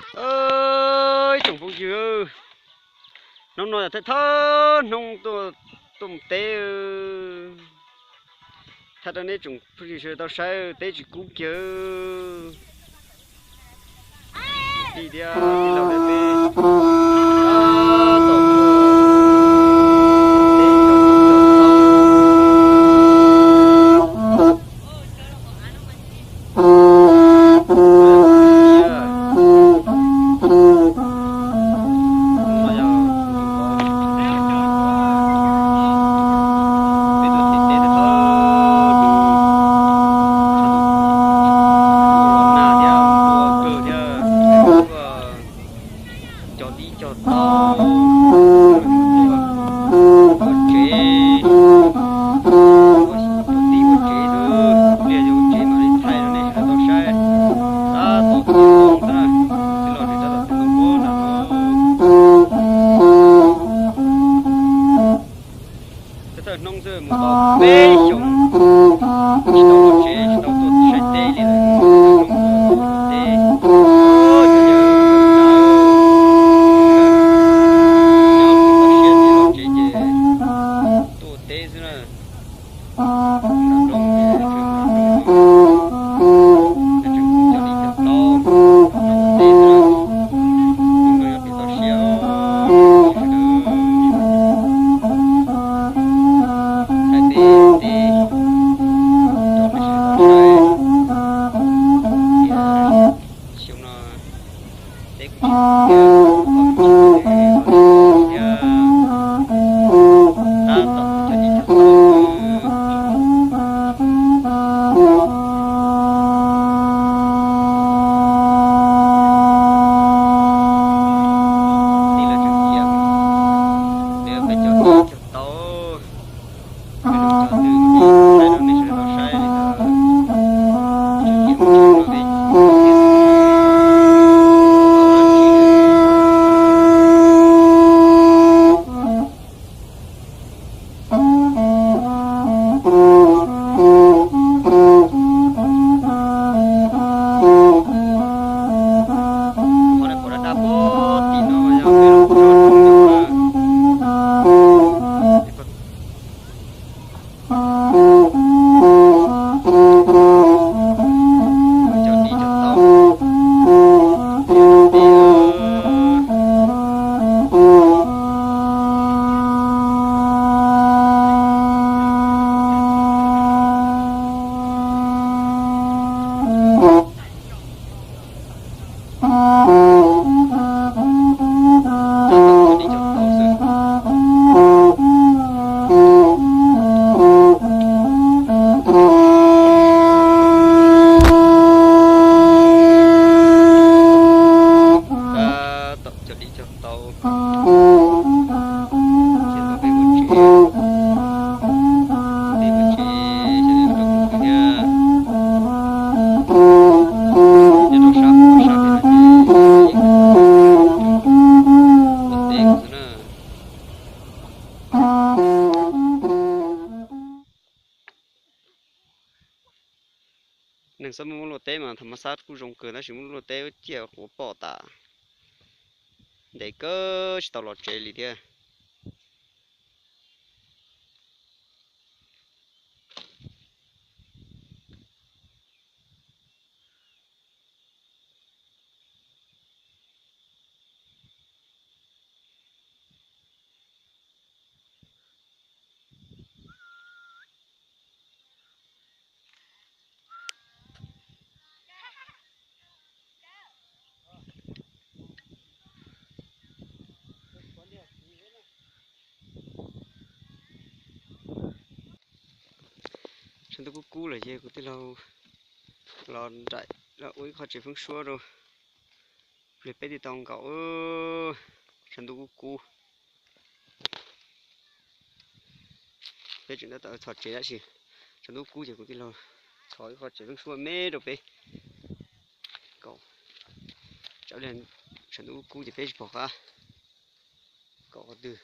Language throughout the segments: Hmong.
Ib tsoom phooj ywg, hnub no yog thawj thawj hnub tuaj, tuaj mus teb, thaj rau neb tsoom phooj ywg sawv daws tau saib teb tsis kub kiag. Tij thiab tij laug thiab peb tab tom teb cog tib cog tau. Cog dib cog tau, ua tsev, ua dib ua tsev xwb, pliag yuav ua tsev mam li thaij rau nej sawv daws tau saib. Tab tom tij laug xwb na, tij laug tseem tab tom tij laug nram no. Thawj thawj hnub xwb mus tau peb xyoos tsis tau los tsev, tsis tau tuaj saib teb li lawm. Hnub teb, nyob tsis tau siab tsis los tsev ces tuaj teb xwb na. Nram nroog ces tseem nram nroog, tseem cog dib cog tau, teb xwb na. Hnub no nyob tsis tau siab os, sawv daws. Thaij teb teb rau nej sawv daws tau saib. Xyoo no teb kuj tsis tiag, tsis tiag, tab tom cog dib cog tau. Tij laug tseem cia, peb cog dib cog tau. Peb cog twg thaij rau nej sawv daws tau saib li ntawd. Tseem cia mus tsev no peb Qhov daj daj pog tim no yog peb los tso nyob na. Cog dib cog tau, cog dib. Tab tom cog dib cog tau, ces ntuj peb ua tsev, peb ua tsev, ces ntuj peb ua tsev thiab. Nyob rau sab hauv sab pem no ces yeej ua teb xwb na. Neeg txhob muaj muab luaj teb mas thaum mas xab kuj zoo kawg tab sis muab luaj teb ciaj quav pom tas, ntev kawg tsis tau los tsev li thiab. Tshav ntuj kub kub lawm ces kuv tij laug los nraim los ua ib qho tsev feeb suab rau pliag peb thiaj tau nkaum. Tshav ntuj kub kub, peb tseem tab tom txhos tsev tab sis tshav ntuj kub ces kuv tij laug txhos ib qho tsev feeb suab me rau peb nkaum. Tsam li tshav ntuj kub kub ces peb tsis pom qab nkaum qhov twg.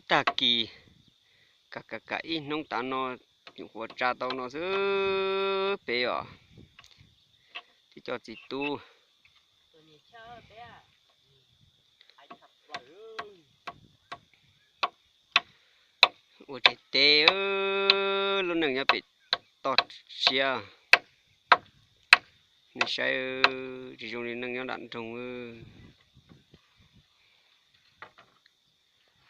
Tag kis, kam kam kam ib hnub tav no, nyuam qhuav tsa tau no xwb peb os. Thiab cov txiv tub ua tsev teb, lub neej nyob pem toj siab. Nej saib, tsis zoo li neej nyob nram nroog.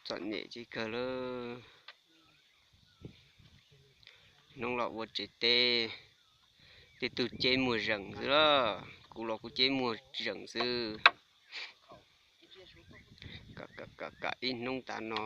Txom nyem tsis kawg lawm. Hnub los ua tsev teb, tej tug ceb muag zeem xwb lawm, kuv los kuv ceb muag zeem xwb. Kam kam kam ib hnub tav no.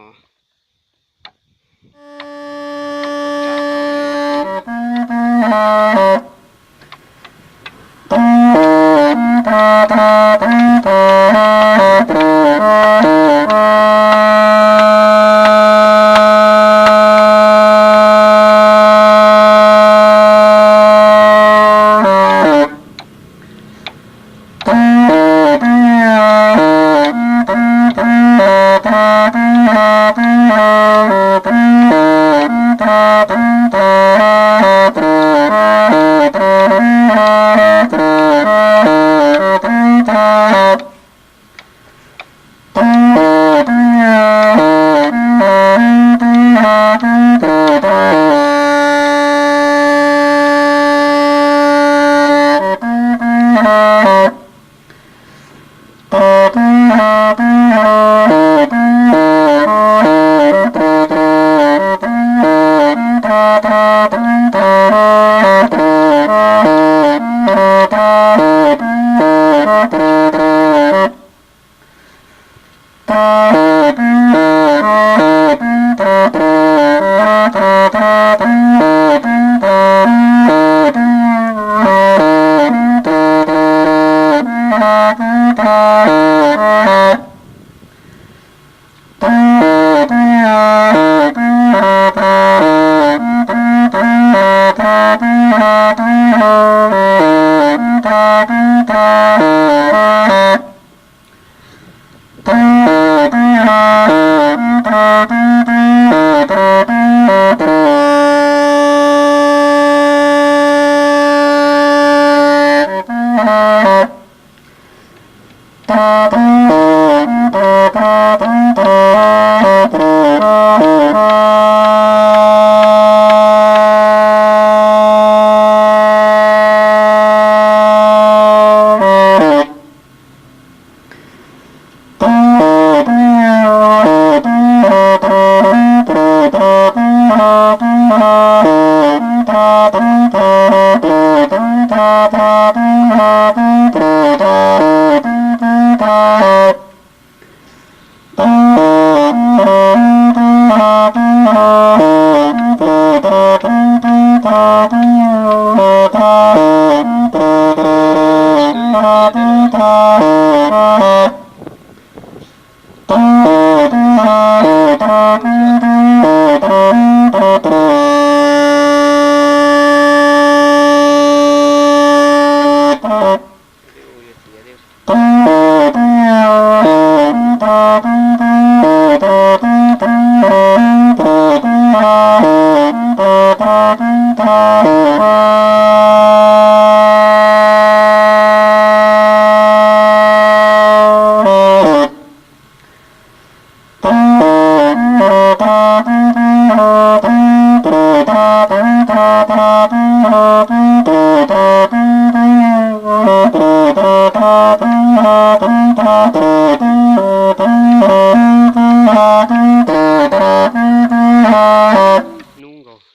Hnub nkaus.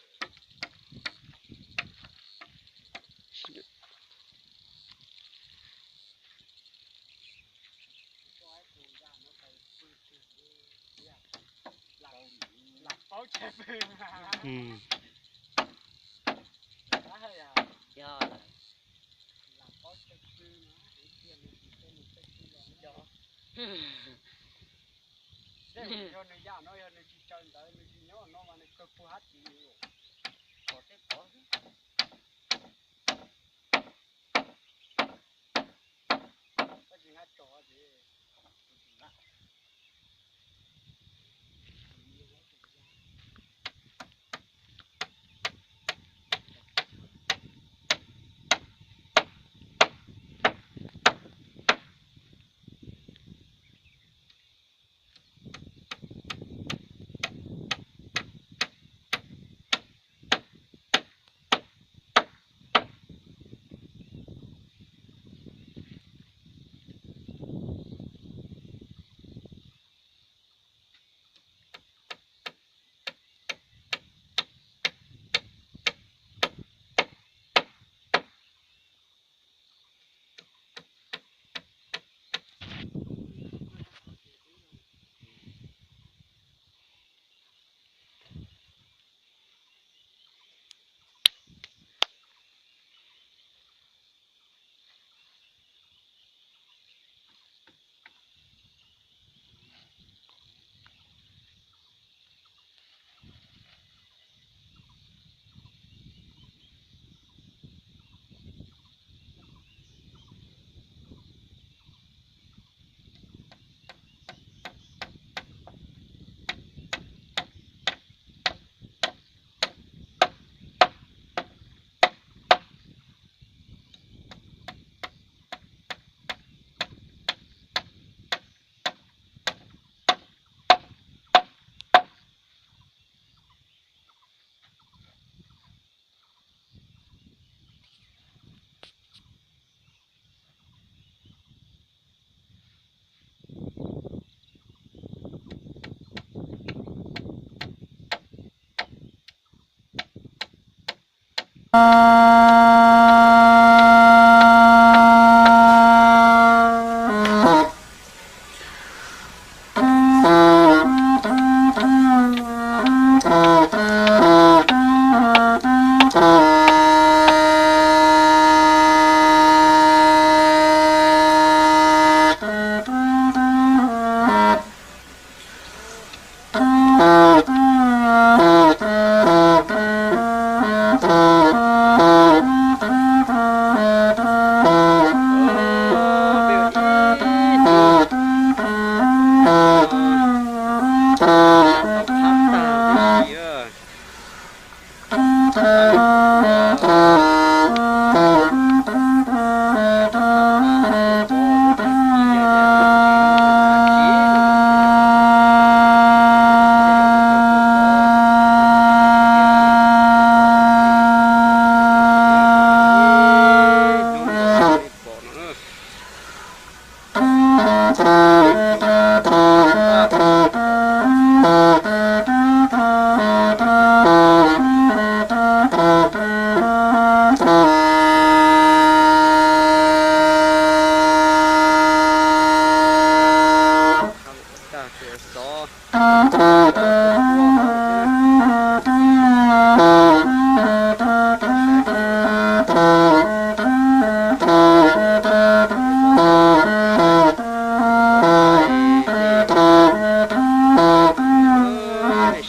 Yog nws yam no, yog nws tsis tsaws ntawd nws tsis nyob no mas nws kawg puag hab tsis kom tej pov. Koj tsis nqa tsom ces,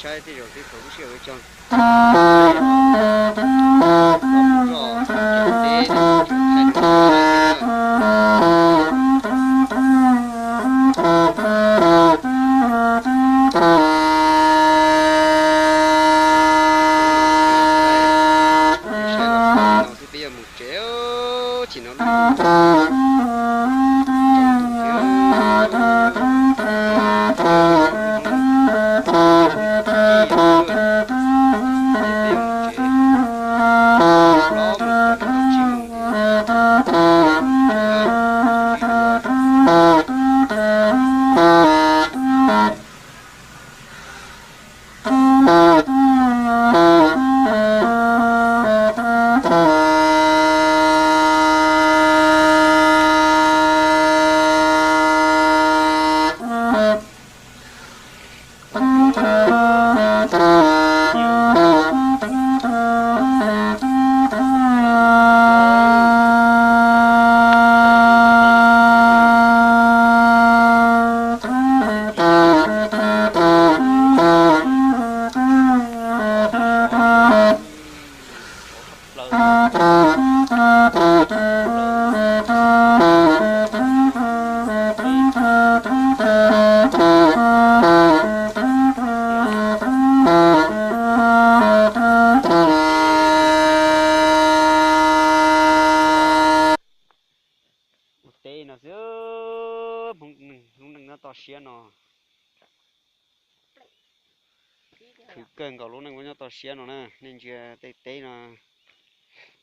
Saib tej zaum twb thaum lub sij hawm cog Peb yuav mus tsev, tsis no Ua teb no xwb, lub neej nyob toj siab no. Khwv kawg nkaus lub neej nyob toj siab no na, nej ntsia tej teb no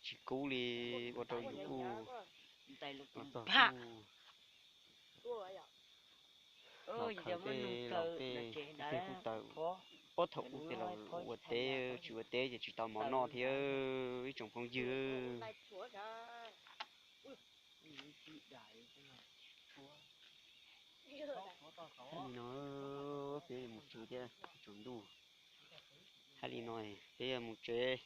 tsis kub li, ua rau yus ub los txog ub. Los khaws tej laus tej tub tawm, puag thaum ub tej laus ua teb, tsis ua teb ces tsis tau mov noj thiab ib tsoom phooj ywg. Li no peb mus tsev thiab, tsaus ntuj. Hais li no peb mus tsev,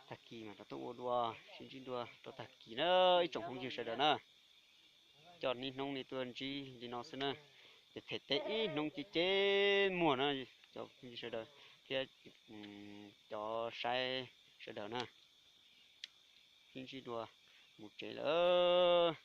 tag kis mas rov tuaj ua dua, sib ntsib dua rau tag kis na ib tsoom phooj ywg sawv daws na. Coj niaj hnub li tuaj ntsib li no xwb na, ces them teb ib hnub ces ces muag na, cov phooj ywg sawv daws thiab cov saib sawv daws na. Sib ntsib dua, mus tsev lawm.